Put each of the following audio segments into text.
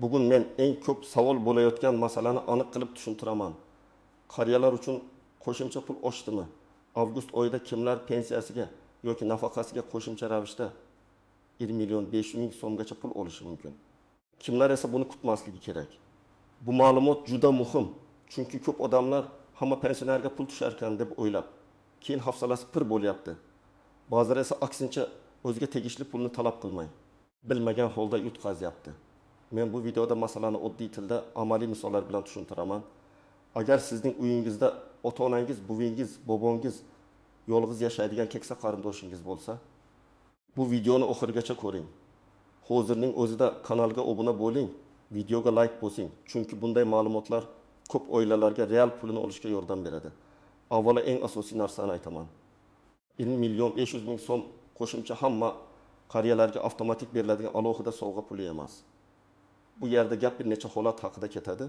Bugun men eng ko'p savol bo'layotgan masalani aniq qilib tushuntiraman. Qariyalar uchun qo'shimcha pul oshdimi? Avgust oyida kimlar pensiyasiga yoki nafaqasiga qo'shimcha ravishda 1 million 500 ming so'mgacha pul olishi mumkin? Kimlar esa buni kutmasligi kerak? Bu ma'lumot juda muhim, chunki ko'p odamlar hamma pensionerga pul tusharkan deb o'ylab, keyin hafsalasi pir bo'lyapti. Ba'zilar esa aksincha o'ziga tegishli pulni talab qilmay, bilmagan holda yutqazyapti. Men bu videoda masalani oddiy tilda amaliy misollar bilan tushuntiraman. Agar sizning uyingizda ota-onangiz, buvingiz, bobongiz yolg'iz yashaydigan keksa qarindoshingiz bo'lsa, bu videoni oxirigacha ko'ring. Hozirning o'zida kanalga obuna bo'ling, videoga like bosing, chunki bunday ma'lumotlar ko'p oilalarga real pulini olishga yordam beradi. Avvalo eng asosiy narsani aytaman. 1 million 500 ming so'm qo'shimcha hamma qariyalarga avtomatik beriladigan alohida sovg'a puli emas. Bu yerda gap bir necha holat haqida ketadi.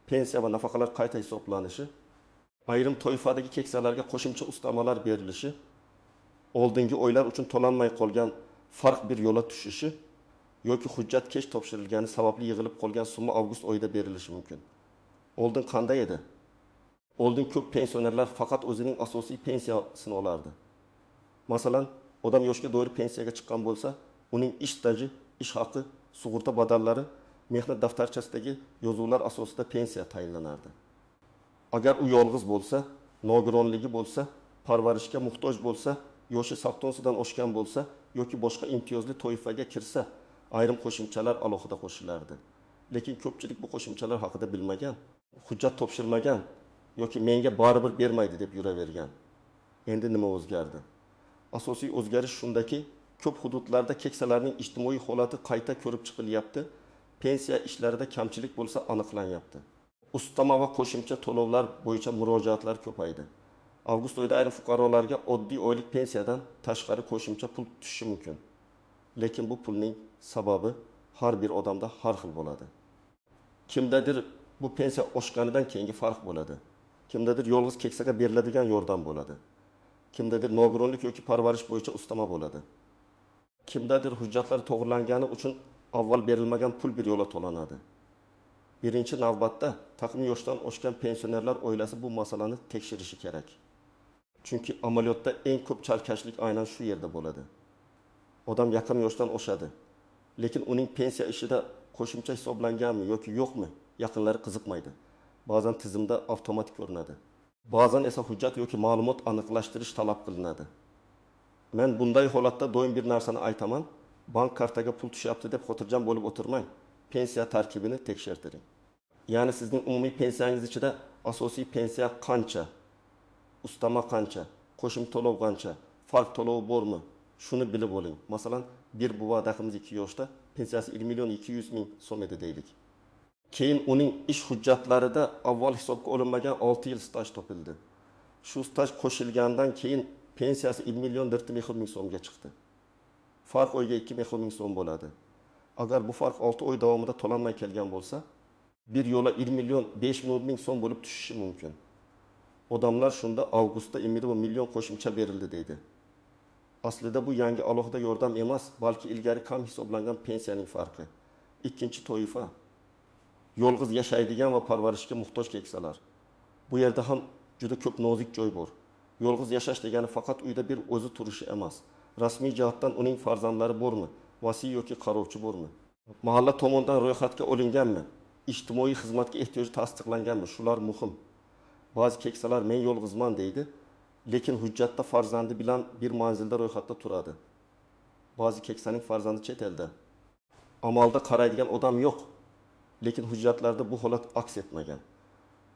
Pensiya va nafaqalar qayta hisoblanishi, ayrim toifadagi keksalarga qo'shimcha ustamalar berilishi, oldingi oylar uchun to'lanmay qolgan farq bir yo'la tushishi yoki hujjat kech topshirilgani sababli yig'ilib qolgan summa avgust oyida berilishi mumkin. Oldin qanday edi? Oldin ko'p pensionerlar faqat o'zining asosiy pensiyasini olardi. Masalan, odam yoshga doir pensiyaga chiqqan bo'lsa, uning ish staji, ish haqi, sug'urta badallari mehnat daftarchasidagi yozuvlar asosida pensiya tayinlanardi. Agar u yolg'iz bo'lsa, nogironligi bo'lsa, parvarishga muhtoj bo'lsa, yoshi 80dan oshgan bo'lsa yoki boshqa imtiyozli toifaga kirsa, ayrim qo'shimchalar alohida qo'shilardi. Lekin ko'pchilik bu qo'shimchalar haqida bilmagan, hujjat topshirmagan yoki menga baribir bermaydi deb yuravergan. Endi nima o'zgardi? Asosiy o'zgarish shundaki, ko'p hududlarda keksalarning ijtimoiy holati qayta ko'rib chiqilyapti, pensiya ishlarida kamchilik bo'lsa aniqlanyapti. Ustama va qo'shimcha to'lovlar bo'yicha murojaatlar ko'paydi. Avgust oyida ayrim fuqarolarga oddiy oylik pensiyadan tashqari qo'shimcha pul tushishi mumkin. Lekin bu pulning sababi har bir odamda har xil bo'ladi. Kimdadir bu pensiya oshganidan keyingi farq bo'ladi. Kimdadir yolg'iz keksaga beriladigan yordam bo'ladi. Kimdadir nogironlik yoki parvarish bo'yicha ustama bo'ladi. Kimdadir hujjatlar to'g'rilangani uchun avval berilmagan pul bir yo'la to'lanadi. Birinchi navbatda taqim yoshdan oshgan pensionerlar oilasi bu masalani tekshirishi kerak. Chunki amaliyotda eng ko'p chalkashlik aynan shu yerda bo'ladi. Odam yaqin yoshdan oshadi, lekin uning pensiya ishida qo'shimcha hisoblanganmi yoki yo'qmi, yaqinlari qiziqmaydi. Ba'zan tizimda avtomatik ko'rinadi. Ba'zan esa hujjat yoki ma'lumot aniqlashtirish talab qilinadi. Men bunday holatda doim bir narsani aytaman: bank kartaga pul tushyapti deb xotirjam bo'lib o'tirmang. Pensiya tarkibini tekshirtiring. Ya'ni sizning umumiy pensiyangiz ichida asosiy pensiya qancha, ustama qancha, qo'shimcha to'lov qancha, farq to'lovi bormi? Shuni bilib oling. Masalan, bir buva 2 yoshda pensiyasi 1 million 200 ming so'm edi deylik. Keyin uning ish hujjatlarida avval hisobga olinmagan 6 yil staj topildi. Shu staj qo'shilgandan keyin pensiyasi 1 million 400 ming so'mga chiqdi. Farq oyga 2 ming so'm bo'ladi. Agar bu farq 6 oy davomida to'lanmay kelgan bo'lsa, bir yo'la 1 million 500 ming so'm bo'lib tushishi mumkin. Odamlar shunda avgustda 1 million qo'shimcha berildi deydi. Aslida bu yangi alohida yordam emas, balki ilgari kam hisoblangan pensiyaning farqi. Ikkinchi toifa yolg'iz yashaydigan va parvarishga muhtoj keksalar. Bu yerda ham juda ko'p nozik joy bor. Yolg'iz yashash degani faqat uyda bir o'zi turishi emas. Rasmiy jihatdan uning farzandlari bormi, vasiy yoki qarovchi bormi? Mahalla tomonidan ro'yxatga olinganmi? Ijtimoiy xizmatga ehtiyoji tasdiqlanganmi? Shular muhim. Ba'zi keksalar men yolg'izman deydi, lekin hujjatda farzandi bilan bir manzilda ro'yxatda turadi. Ba'zi keksaning farzandi chet elda. Amalda qaraydigan odam yo'q, lekin hujjatlarda bu holat aks etmagan.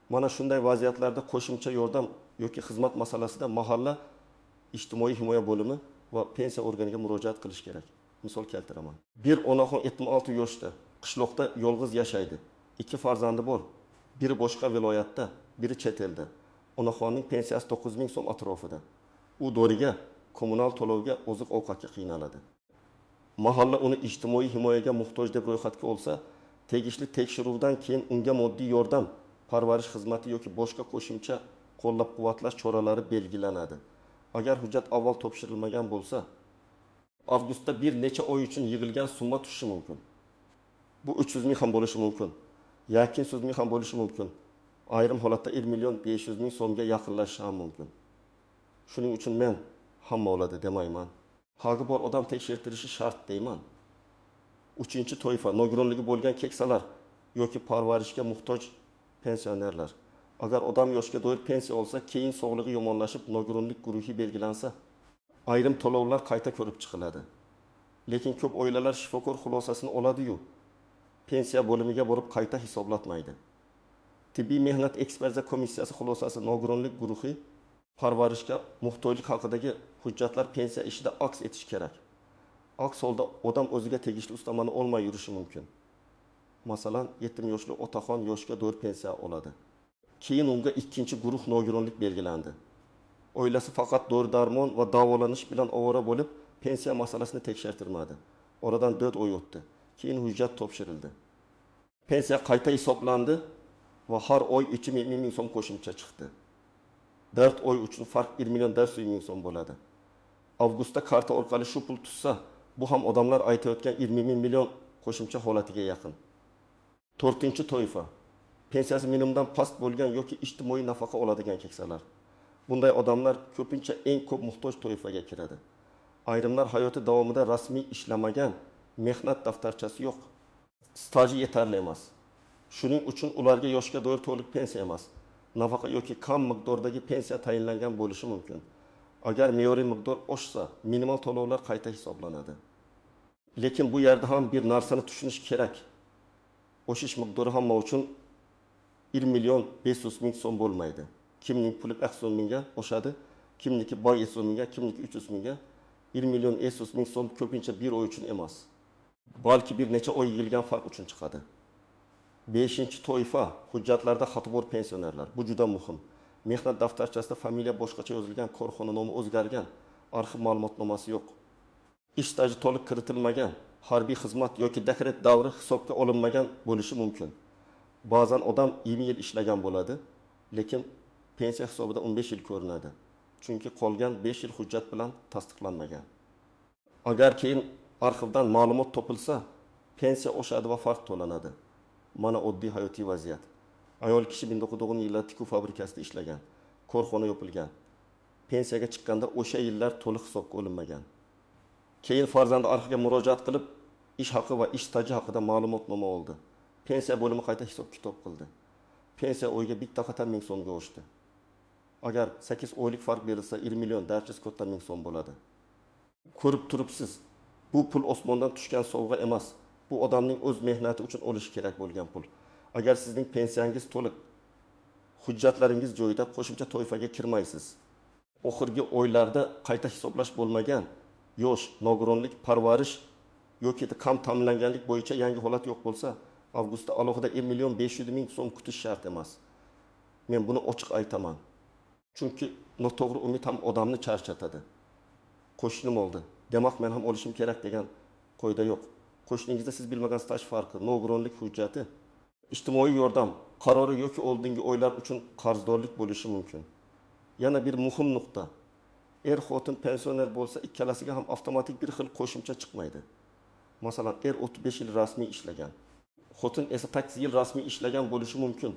Mana shunday vaziyatlarda qo'shimcha yordam yoki xizmat masalasida mahalla ijtimoiy himoya bo'limi va pensiya organiga murojaat qilish kerak. Misol keltiraman. Bir onaxon 76 yoshda, qishloqda yolg'iz yashaydi. 2 farzandi bor. Biri boshqa viloyatda, biri chet elda. Onaxonning pensiyasi 9000 so'm atrofida. U doriga, kommunal to'lovga, oziq-ovqatga qiynaladi. Mahalla uni ijtimoiy himoyaga muhtoj deb ro'yxatga olsa, tegishli tekshiruvdan keyin unga moddiy yordam, parvarish xizmati yoki boshqa qo'shimcha qo'llab-quvvatlash choralari belgilanadi. Agar hujjat avval topshirilmagan bo'lsa, avgustda bir necha oy uchun yig'ilgan summa tushishi mumkin. Bu 300 ming ham bo'lishi mumkin, 200 ming ham bo'lishi mumkin. Ayrim holatda 1 million 500 ming so'mga yaqinlashishi ham mumkin. Shuning uchun men hamma oladi demayman. Haqi bor odam tekshirtirishi shart deyman. Uchinchi toifa nogironligi bo'lgan keksalar yoki parvarishga muhtoj pensionerlar. Agar odam yoshga doir pensiya olsa, keyin sog'lig'i yomonlashib nogironlik guruhi belgilansa, ayrim to'lovlar qayta ko'rib chiqiladi. Lekin ko'p oilalar shifokor xulosasini oladi-yu, pensiya bo'limiga borib qayta hisoblatmaydi. Tibbiy mehnat ekspertiza komissiyasi xulosasi nogironlik guruhi parvarishga muhtojlik haqidagi hujjatlar pensiya ishida aks etishi kerak. Aks holda odam o'ziga tegishli ustamani olmay yurishi mumkin. Masalan, 70 yoshli otaxon yoshga doir pensiya oladi. Keyin unga ikkinchi guruh nogironlik belgilandi. Oilasi faqat dori-darmon va davolanish bilan ovora bo'lib, pensiya masalasini tekshirtirmadi. Oradan 4 oy o'tdi. Keyin hujjat topshirildi. Pensiya qayta hisoblandi va har oy 2 ming so'm qo'shimcha chiqdi. 4 oy uchun farq 1 million 400 ming so'm bo'ladi. Avgustda karta orqali shu pul tushsa, bu ham odamlar aytayotgan 20 million qo'shimcha holatiga yaqin. 4-chi toifa pensiyasi minimumdan past bo'lgan yoki ijtimoiy nafaqa oladigan keksalar. Bunday odamlar ko'pincha eng ko'p muhtoj toifaga kiradi. Ayrimlar hayoti davomida rasmiy ishlamagan, mehnat daftarchasi yo'q, staji yetarli emas. Shuning uchun ularga yoshga doir to'liq pensiya emas, nafaqa yoki kam miqdordagi pensiya tayinlangan bo'lishi mumkin. Agar me'yoriy miqdor oshsa, minimal to'lovlar qayta hisoblanadi. Lekin bu yerda ham bir narsani tushunish kerak. O'shish miqdori hamma uchun 1 million 500 ming so'm bo'lmaydi. Kimning puli 500 mingga oshadi, kimniki 500 mingga, kimniki 300 mingga. 1 million 500 ming so'm ko'pincha bir oy uchun emas, balki bir necha oy yig'ilgan farq uchun chiqadi. 5-toifa hujjatlarda xati bor pensionerlar. Bu juda muhim. Mehnat daftarchasida familiya boshqacha yozilgan, korxona nomi o'zgargan, arxiv ma'lumotnomasi yo'q. Ish staji to'liq kiritilmagan, harbiy xizmat yoki dekret davri hisobga olinmagan bo'lishi mumkin. Ba'zan odam 20 yil ishlagan bo'ladi, lekin pensiya hisobida 15 yil ko'rinadi. Chunki qolgan 5 yil hujjat bilan tasdiqlanmagan. Agar keyin arxivdan ma'lumot topilsa, pensiya oshadi va farq to'lanadi. Mana oddiy hayotiy vaziyat. Ayol kishi 1990 yillarda tikuv fabrikasida ishlagan, korxona yopilgan. Pensiyaga chiqqanda o'sha yillar to'liq hisobga olinmagan. Keyin farzandi arxivga murojaat qilib, ish haqi va ish staji haqida ma'lumotnoma oldi. Pensiya bo'limi qayta hisob-kitob qildi. Pensiya oyiga bitta qator ming so'mga oshdi. Agar 8 oylik farq berilsa, 1 million 400 katta ming so'm bo'ladi. Ko'rib turibsiz, bu pul osmondan tushgan sovg'a emas. Bu odamning o'z mehnati uchun olishi kerak bo'lgan pul. Agar sizning pensiyangiz to'liq, hujjatlaringiz joyida, qo'shimcha toifaga kirmaysiz. Oxirgi oylarda qayta hisoblash bo'lmagan, yosh, nogironlik, parvarish yoki kam ta'minlanganlik bo'yicha yangi holat yo'q bo'lsa, avgustda alohida 1 million 500 ming so'm kutish shart emas. Men buni ochiq aytaman. Chunki noto'g'ri umid ham odamni charchatadi. Qo'shnim oldi, demak men ham olishim kerak degan qoida yo'q. Qo'shningizda siz bilmagan staj farqi, nogironlik hujjati, ijtimoiy yordam qarori yoki oldingi oylar uchun qarzdorlik bo'lishi mumkin. Yana bir muhim nuqta. Er-xotin pensioner bo'lsa, ikkalasiga ham avtomatik bir xil qo'shimcha chiqmaydi. Masalan, er 35 yil rasmiy ishlagan, xotin esa 8 yil rasmiy ishlagan bo'lishi mumkin.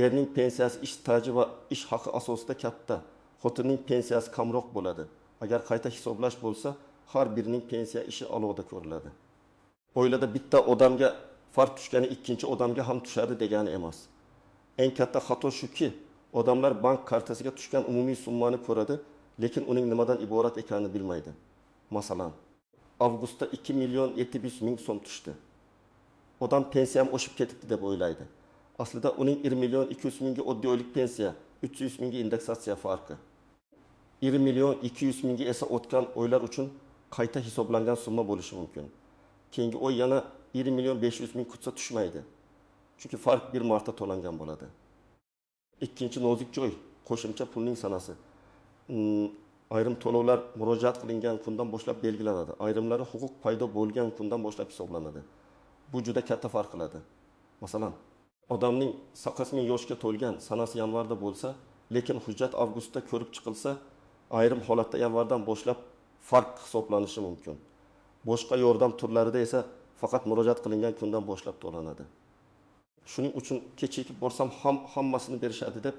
Erning pensiyasi ish staji va ish haqi asosida katta, xotinning pensiyasi kamroq bo'ladi. Agar qayta hisoblash bo'lsa, har birining pensiya ishi alohida ko'riladi. Oilada bitta odamga farq tushgani ikkinchi odamga ham tushadi degani emas. Eng katta xato shuki, odamlar bank kartasiga tushgan umumiy summani ko'radi, lekin uning nimadan iborat ekanini bilmaydi. Masalan, avgustda 2 million 700 ming so'm tushdi. Odam pensiyam oshib ketibdi deb o'ylaydi. Aslida uning 1 million 200 mingga oddiy oylik pensiya, 300 mingga indeksatsiya farqi. 1 million 200 mingga esa o'tgan oylar uchun qayta hisoblangan summa bo'lishi mumkin. Keyingi oy yana 1 million 500 ming kutsa tushmaydi. Chunki farq bir marta to'langan bo'ladi. Ikkinchi nozik joy qo'shimcha pulning sanasi. Ayrim to'lovlar murojaat qilingan kundan boshlab belgilanadi. Ayrimlari huquq paydo bo'lgan kundan boshlab hisoblanadi. Bu juda katta farq qiladi. Masalan, odamning 8 ming yoshga to'lgan sanasi yanvarda bo'lsa, lekin hujjat avgustda ko'rib chiqilsa, ayrim holatda yanvardan boshlab farq hisoblanishi mumkin. Boshqa yordam turlarida esa faqat murojaat qilingan kundan boshlab to'lanadi. Shuning uchun kechikib borsam ham hammasini berishadi deb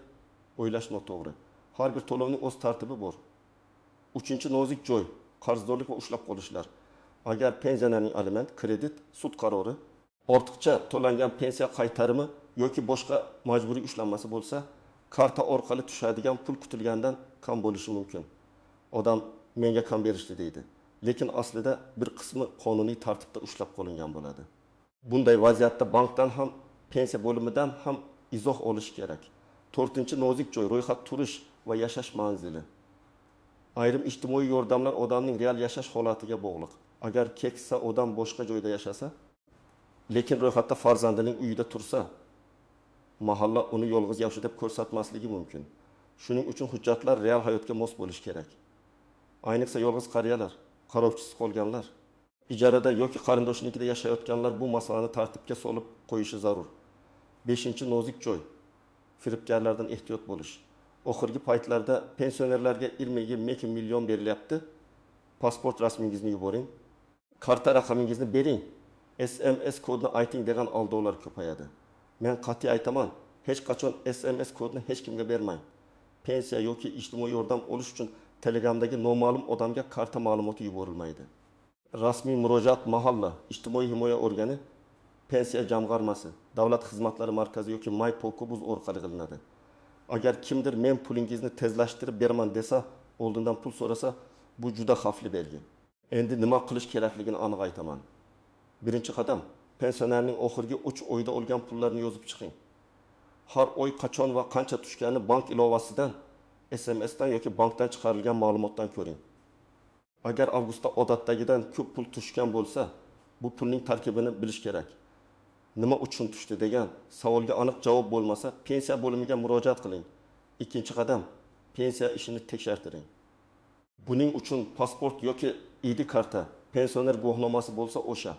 o'ylash noto'g'ri. Har bir to'lovning o'z tartibi bor. Uchinchi nozik joy: qarzdorlik va ushlab qolishlar. Agar pensionerning aliment, kredit, sud qarori, ortiqcha to'langan pensiya qaytarimi yoki boshqa majburiy ushlanmasi bo'lsa, karta orqali tushadigan pul kutilganidan kam bo'lishi mumkin. Odam menga kam berishdi deydi, lekin aslida bir qismi qonuniy tartibda ushlab qolingan bo'ladi. Bunday vaziyatda bankdan ham, pensiya bo'limidan ham izoh olish kerak. To'rtinchi nozik joy: ro'yxat turish va yashash manzili. Ayrim ijtimoiy yordamlar odamning real yashash holatiga bog'liq. Agar keksa odam boshqa joyda yashasa, lekin ro'yxatda farzandining uyida tursa, mahalla uni yolg'iz yashovchi deb ko'rsatmasligi mumkin. Shuning uchun hujjatlar real hayotga mos bo'lishi kerak. Ayniqsa yolg'iz qariyalar, qarovchisiz qolganlar, ijarada yoki qarindoshnikida yashayotganlar bu masalani tartibga solib qo'yishi zarur. Beshinchi nozik joy: firibgarlardan ehtiyot bo'lish. Oxirgi paytlarda pensionerlarga 22 million berilyapti. Pasport rasmingizni yuboring, karta raqamingizni bering, SMS kodini ayting degan aldovlar ko'payadi. Men qat'iy aytaman, hech qachon SMS kodini hech kimga bermang. Pensiya yoki ijtimoiy yordam olish uchun Telegramdagi noma'lum odamga karta ma'lumoti yuborilmaydi. Rasmiy murojaat mahalla, ijtimoiy himoya organi, pensiya jamg'armasi, davlat xizmatlari markazi yoki mypokobuz orqali qilinadi. Agar kimdir men pulingizni tezlashtirib beraman desa, oldindan pul so'rasa, bu juda xavfli belgi. Endi nima qilish kerakligini aniq aytaman. Birinchi qadam: pensionerning oxirgi 3 oyda olgan pullarini yozib chiqing. Har oy qachon va qancha tushganini bank ilovasidan, SMSdan yoki bankdan chiqarilgan ma'lumotdan ko'ring. Agar avgustda odatdagidan ko'p pul tushgan bo'lsa, bu pulning tarkibini bilish kerak. Nima uchun tushdi degan savolga aniq javob bo'lmasa, pensiya bo'limiga murojaat qiling. Ikkinchi qadam: pensiya ishini tekshirtiring. Buning uchun pasport yoki ID karta, pensioner guvohnomasi bo'lsa o'sha,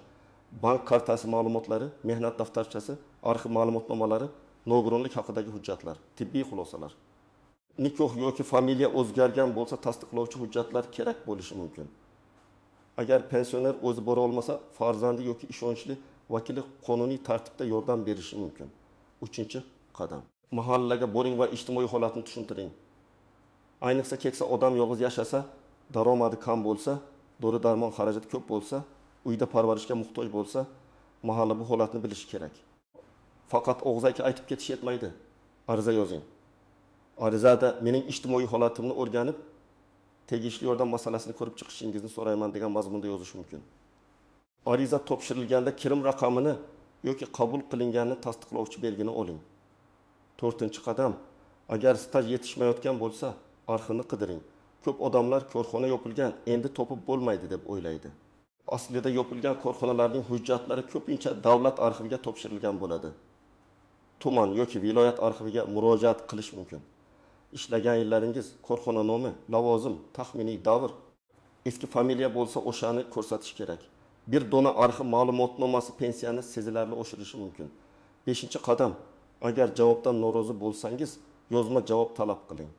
bank kartasi ma'lumotlari, mehnat daftarchasi, arxiv ma'lumotnomalari, nogironlik haqidagi hujjatlar, tibbiy xulosalar. Nikoh yoki familiya o'zgargan bo'lsa tasdiqlovchi hujjatlar kerak bo'lishi mumkin. Agar pensioner o'zi bora olmasa, farzandi yoki ishonchli vakili qonuniy tartibda yordam berishi mumkin. Uchinchi qadam: mahallaga boring va ijtimoiy holatni tushuntiring. Ayniqsa keksa odam yolg'iz yashasa, daromadi kam bo'lsa, dori-darmon xarajati ko'p bo'lsa, uyda parvarishga muhtoj bo'lsa, mahalla bu holatni bilishi kerak. Faqat og'zaki aytib ketish yetmaydi. Ariza yozing. Arizada mening ijtimoiy holatimni o'rganib, tegishli yordam masalasini ko'rib chiqishingizni so'rayman degan mazmunda yozish mumkin. Ariza topshirilganda kirim raqamini yoki qabul qilinganini tasdiqlovchi belgini oling. To'rtinchi qadam: agar staj yetishmayotgan bo'lsa, arxivni qidiring. Ko'p odamlar korxona yopilgan, endi topib bo'lmaydi deb o'ylaydi. Aslida yopilgan korxonalarning hujjatlari ko'pincha davlat arxiviga topshirilgan bo'ladi. Tuman yoki viloyat arxiviga murojaat qilish mumkin. Ishlagan yillaringiz, korxona nomi, lavozim, taxminiy davr, eski familiya bo'lsa o'shani ko'rsatish kerak. Bir dona arxiv ma'lumotnomasi pensiyani sezilarli oshirishi mumkin. Beshinchi qadam: agar javobdan norozi bo'lsangiz, yozma javob talab qiling.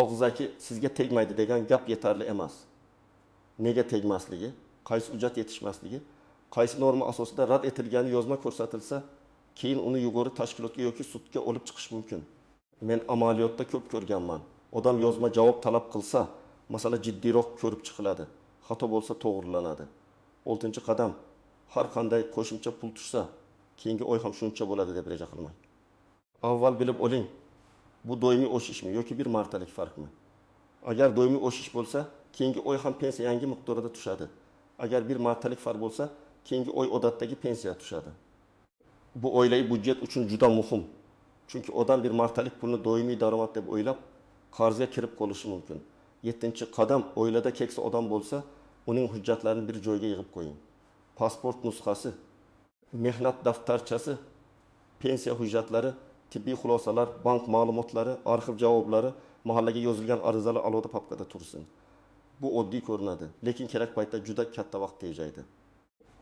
Og'zaki sizga tegmaydi degan gap yetarli emas. Nega tegmasligi, qaysi hujjat yetishmasligi, qaysi norma asosida rad etilgani yozma ko'rsatilsa, keyin uni yuqori tashkilotga yoki sudga olib chiqish mumkin. Men amaliyotda ko'p ko'rganman. Odam yozma javob talab qilsa, masala jiddiyroq ko'rib chiqiladi. Xato bo'lsa to'g'rilanadi. Oltinchi qadam: har qanday qo'shimcha pul tushsa, keyingi oy ham shuncha bo'ladi deb reja qilmang. Avval bilib oling, bu doimiy o'sishmi yoki bir martalik farqmi? Agar doimiy o'sish bo'lsa, keyingi oy ham pensiya yangi miqdorda tushadi. Agar bir martalik farq bo'lsa, keyingi oy odatdagi pensiya tushadi. Bu oilaviy byudjet uchun juda muhim. Chunki odam bir martalik pulni doimiy daromad deb o'ylab, qarzga kirib qolishi mumkin. Yettinchi qadam: oilada keksa odam bo'lsa, uning hujjatlarini bir joyga yig'ib qo'ying. Pasport nusxasi, mehnat daftarchasi, pensiya hujjatlari, tibbiy xulosalar, bank ma'lumotlari, arxiv javoblari, mahallaga yozilgan arizalar alohida papkada tursin. Bu oddiy ko'rinadi, lekin kerak paytda juda katta vaqt tejaydi.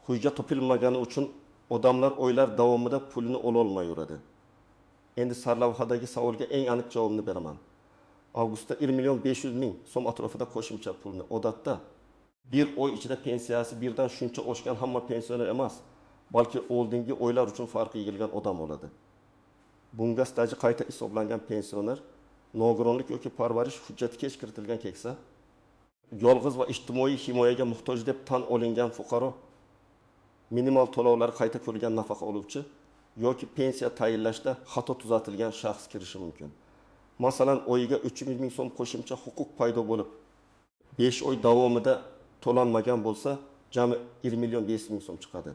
Hujjat topilmagani uchun odamlar oylar davomida pulini ololmay yuradi. Endi sarlavhadagi savolga eng aniq javobni beraman. Avgustda 1 500 000 so'm atrofida qo'shimcha pulni odatda Bir oy ichida pensiyasi birdan shuncha oshgan hamma pensioner emas, balki oldingi oylar uchun farq yig'ilgan odam oladi. Bunga staji qayta hisoblangan pensioner, nogironlik yoki parvarish hujjati kech kiritilgan keksa, yolg'iz va ijtimoiy himoyaga muhtoj deb tan olingan fuqaro, minimal to'lovlar qayta ko'rilgan nafaqa oluvchi yoki pensiya tayinlashda xato tuzatilgan shaxs kirishi mumkin. Masalan, oyiga 300 ming so'm qo'shimcha huquq paydo bo'lib, 5 oy davomida to'lanmagan bo'lsa, jami 1 million 500 ming so'm chiqadi.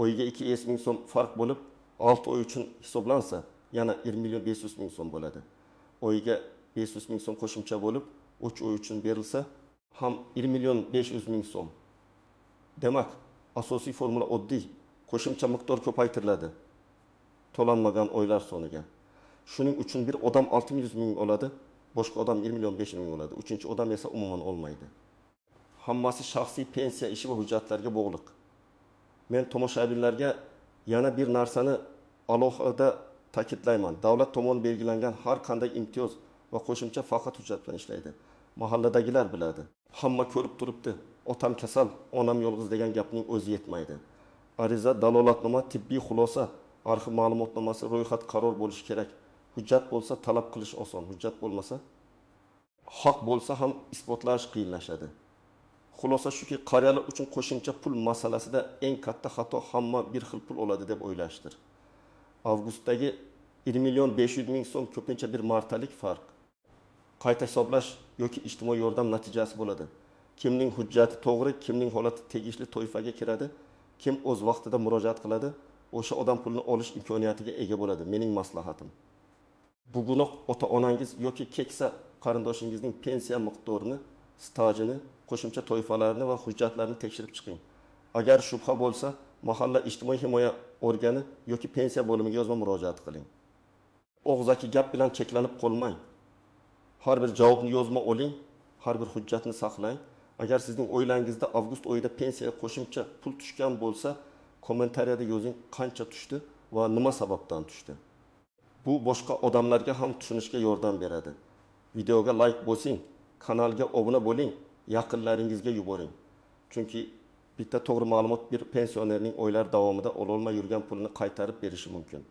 Oyiga 200 ming so'm farq bo'lib, 6 oy uchun hisoblansa, yana 1 million 500 ming so'm bo'ladi. Oyiga 500 ming so'm qo'shimcha bo'lib, 3 oy uchun berilsa, ham 1 million 500 ming so'm. Demak, asosiy formula oddiy, qo'shimcha miqdor ko'paytiriladi to'lanmagan oylar soniga. Shuning uchun bir odam 600 ming oladi, boshqa odam 1 million 500 ming oladi, uchinchi odam esa umuman olmaydi. Hammasi shaxsiy pensiya ishi va hujjatlarga bog'liq. Men tomoshabinlarga yana bir narsani alohida ta'kidlayman. Davlat tomonidan belgilangan har qanday imtiyoz va qo'shimcha faqat hujjat bilan ishlaydi. Mahalladagilar biladi. Hamma ko'rib turibdi. Otam kasal, onam yolg'iz degan gapning o'zi yetmaydi. Ariza, dalolatnoma, tibbiy xulosa, arxiv ma'lumotnomasi, ro'yxat qaror bo'lishi kerak. Hujjat bo'lsa talab qilish oson, hujjat bo'lmasa, haq bo'lsa ham isbotlash qiyinlashadi. Xulosa shuki, qariyalar uchun qo'shimcha pul masalasida eng katta xato hamma bir xil pul oladi deb o'ylashdir. Avgustdagi 1 million 500 ming so'm ko'pincha bir martalik farq. Qayta hisoblash yoki ijtimoiy yordam natijasi bo'ladi. Kimning hujjati to'g'ri, kimning holati tegishli toifaga kiradi, kim o'z vaqtida murojaat qiladi, o'sha odam pulni olish imkoniyatiga ega bo'ladi. Mening maslahatim. Bugunoq ota-onangiz yoki keksa qarindoshingizning pensiya miqdorini, stajini, qo'shimcha toifalarini va hujjatlarini tekshirib chiqing. Agar shubha bo'lsa, mahalla ijtimoiy himoya organi yoki pensiya bo'limiga yozma murojaat qiling. Og'zaki gap bilan cheklanib qolmang. Har bir javobni yozma oling, har bir hujjatni saqlang. Agar sizning oilangizda avgust oyida pensiyaga qo'shimcha pul tushgan bo'lsa, kommentariyada yozing qancha tushdi va nima sababdan tushdi. Bu boshqa odamlarga ham tushunishga yordam beradi. Videoga like bosing, kanalga obuna bo'ling, yaqinlaringizga yuboring. Chunki bitta to'g'ri ma'lumot bir pensionerning oylar davomida ololmay yurgan pulini qaytarib berishi mumkin.